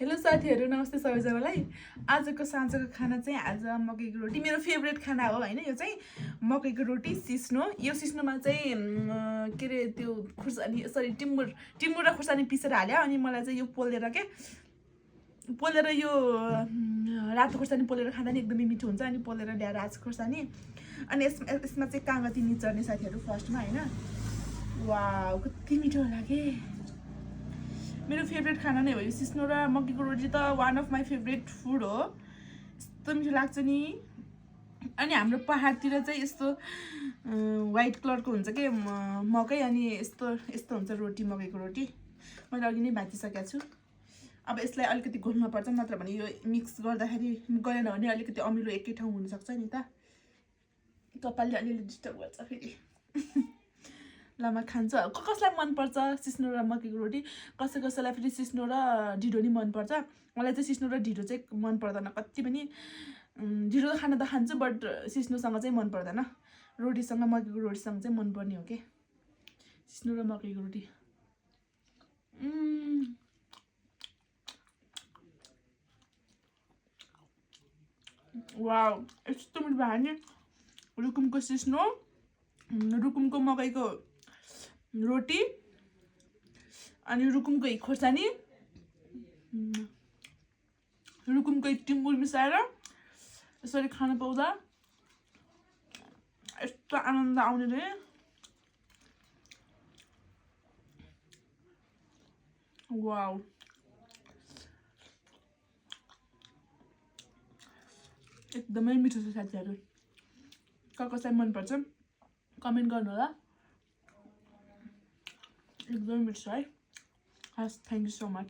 Hello साथीहरू, नमस्ते सबैजनालाई। आजको साँझको खाना चाहिँ आज मकैको रोटी मेरो फेभरेट खाना हो हैन। यो चाहिँ मकैको रोटी सिस्नो। यो सिस्नोमा चाहिँ के अरे त्यो खुर्सानी सरी टिमुर र खुर्सानी पिसेर हाल्यो। अनि मलाई चाहिँ यो पोलेर यो रातो खुर्सानी पोलेर खाँदा नि एकदमै मिठो हुन्छ। अनि पोलेर ल्याएर आज खुर्सानी अनि यसमा चाहिँ कागती निचर्ने साथीहरू फर्स्टमा हैन। वाउ कति मिठो होला के। मेरो फेभरेट खाना नै हो यो सिस्नो र मकैको रोटी त one of my favourite food हो। यस्तो मिठो लाग्छ नि। अनि हाम्रो पहाडतिर चाहिँ यस्तो व्हाइट कलरको हुन्छ के मकै। अनि यस्तो हुन्छ रोटी, मकैको रोटी। मैले अघि नै भाँचिसकेको छु। अब यसलाई अलिकति घोल्न पर्छ, नत्र भने यो मिक्स गर्दाखेरि गएन भने अलिकति अमिलो एकै ठाउँ हुनसक्छ नि त। कपालले अलिअलि डिस्टर्ब गर्छ फेरि। ल म खान्छु। कसलाई मनपर्छ सिस्नो र मकैको रोटी, कसैलाई फेरि सिस्नो र ढिँडो नि मनपर्छ। मलाई चाहिँ सिस्नो र ढिँडो चाहिँ मन पर्दैन कति पनि। ढिँडो खाना त खान्छु बट सिस्नोसँग चाहिँ मन पर्दैन। रोटीसँग, मकैको रोटीसँग चाहिँ मनपर्ने हो कि सिस्नो र मकैको रोटी। वाउ यस्तो मिठो भयो नि। रुकुमको सिस्नो, रुकुमको मकैको रोटी अनि रुकुमकै खोर्सानी, रुकुमकै टिमुर मिसाएर यसरी खान पाउँदा यस्तो आनन्द आउने रे। वाउ एकदमै मिठो छ साथीहरू। कसलाई मनपर्छ कमेन्ट गर्नु होला। एकदमै मिठो छ है। हस्, थ्याङ्क यू सो मच।